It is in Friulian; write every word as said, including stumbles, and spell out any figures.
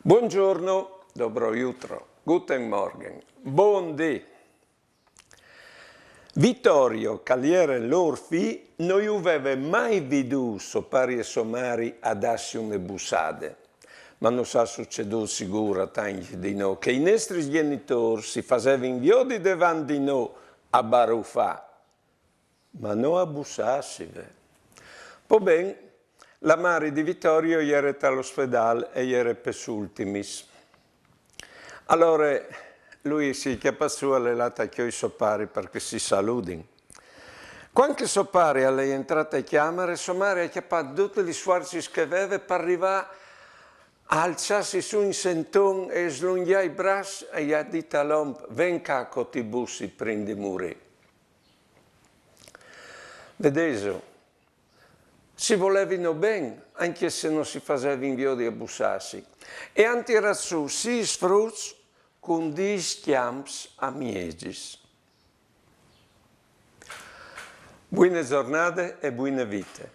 Buongiorno, dobro jutro, guten Morgen, bon dì. Vittorio, che al jere lôr fi, no ju veve mai vidût so pari e sô mari a dâsi une bussade. Ma no sarà sucedût sigûr a tancj di nô, che i nestris gjenitôrs si fasevin viodi devant di nô a barufâ, ma no a bussâsi, ve. Po ben, la mari di Vittorio e jere tal ospedâl e e jere pes ultimis. Alore lui si è cjapât sù, al è lât a cjoli so pari par che si saludin. Cuant che so pari al è jentrât te cjamare, so mari e à cjapât dutis lis fuarcis che e veve par rivâ a alçâsi sù in senton e slongjâ i braçs e i à dit al om: «Ven ca che o ti bussi prin di murî.» Vedêso, si volevino ben, ancje se no si fasevin viodi a bussâsi, e a àn tirât sù sîs fruts cun dîs cjamps a miezis. Buine zornade e buine vite.